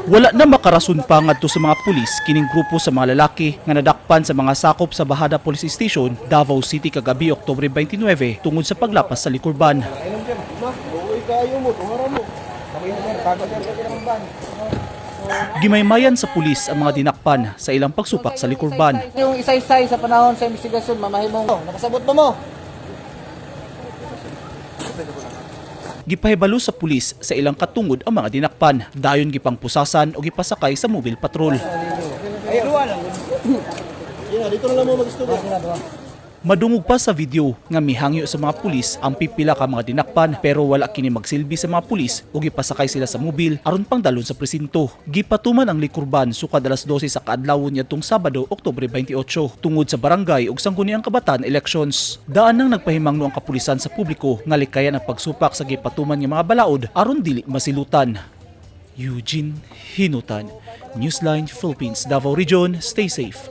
Wala na makarason pa ngadto sa mga pulis kining grupo sa mga lalaki nga nadakpan sa mga sakop sa Bajada Police Station, Davao City kagabi, Oktubre 29, tungod sa paglapas sa liquor ban. Gimaymayan sa pulis ang mga dinakpan sa ilang pagsupak sa liquor ban. Yung isaysay sa panahon sa investigasyon, mamahimong. Oh, nakasabot ba mo? Gipahibalo sa pulis sa ilang katungod ang mga dinakpan. Dayon gipangpusasan o gipasakay sa mobile patrol. Madungog pa sa video nga mihangyo sa mga pulis ang pipila ka mga dinakpan, pero wala kini magsilbi sa mga pulis o gipasakay sila sa mobil aron pangdalon sa presinto. Gipatuman ang liquor ban sukad alas 12 sa kaadlawon niadtong Sabado, Oktubre 28, tungod sa barangay ug Sangguniang Kabataan elections. Daan nang nagpahimangno ang kapulisan sa publiko nga likayan ang pagsupak sa gipatuman nga mga balaod aron dili masilutan. Eugene Hinutan, Newsline Philippines, Davao Region, stay safe.